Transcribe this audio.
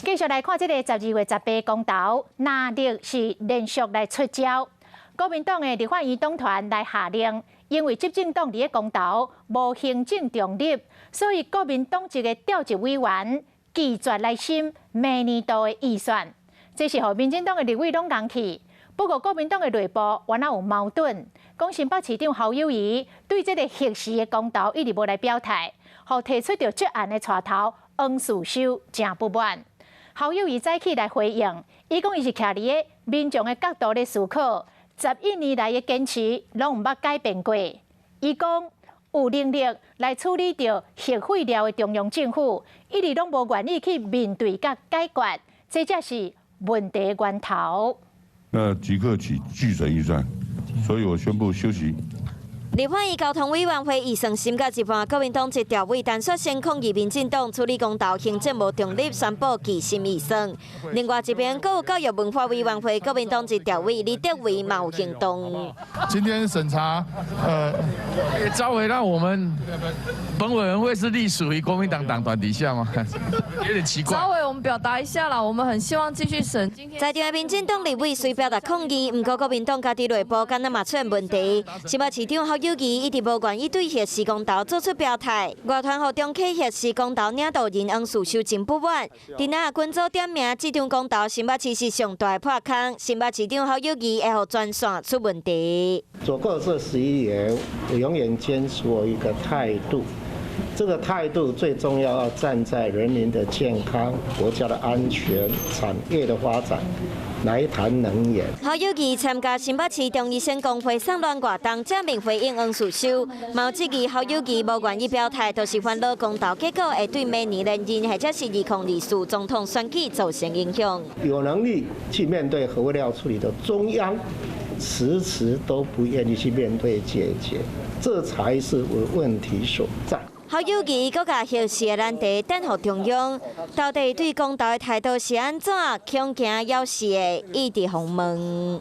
繼續來看這個12月18公投，藍綠是連續來出招。國民黨的立法院黨團來下令，因為執政黨佇咧公投無行政中立，所以國民黨籍的召集委員拒絕來審明年度的預算。這是予民進黨的立委攏共氣。不過國民黨的內部原來有矛盾，講新北市長侯友宜對這個核四的公投一直無來表態，予提出著這案的帶頭黃士修誠不滿。侯友宜早起來回應，伊講伊是徛佇咧民眾的角度咧思考，11年來的堅持攏毋捌改變過。伊講有能力來處理著核廢料的中央政府，一直攏無願意去面對佮解決，這才是問題源頭。那即刻起拒審預算，所以我宣布休息。立法院交通委員會預算審到一半，國民黨籍召委陳雪生抗議民進黨處理公投行政無中立，宣布拒審預算。另外一邊，閣有教育文化委員會國民黨籍召委李德維嘛有行動。今天審查，召回讓我們本委員會是隸屬於國民黨黨團底下嗎？有點奇怪。召回我們表達一下啦，我們很希望繼續審。在場的民進黨立委雖表達抗議，毋過國民黨家己內部敢若嘛出現問題。新北市長侯友宜一直無願意對核四公投做出表態，外傳予中啟核四公投領導人黃士修真不滿。佇那群組點名，這場公投新北市是上大的破空，新北市長侯友宜會予全線出問題。走過這11年，我永遠堅持我一個態度，這個態度最重要要站在人民的健康、國家的安全、產業的發展來談能源。侯友宜參加新北市中醫生公會送暖活動，正面回應黃士修，嘛質疑侯友宜無願意表態，就是煩惱公投結果會對明年連任或者是2024總統選舉造成影響。有能力去面對核廢料處理的中央，遲遲都不願意去面對解決，這才是我問題所在。侯友宜閣共核四的難題轉予中央，到底對公投的態度是按怎？恐驚猶是會一直訪問。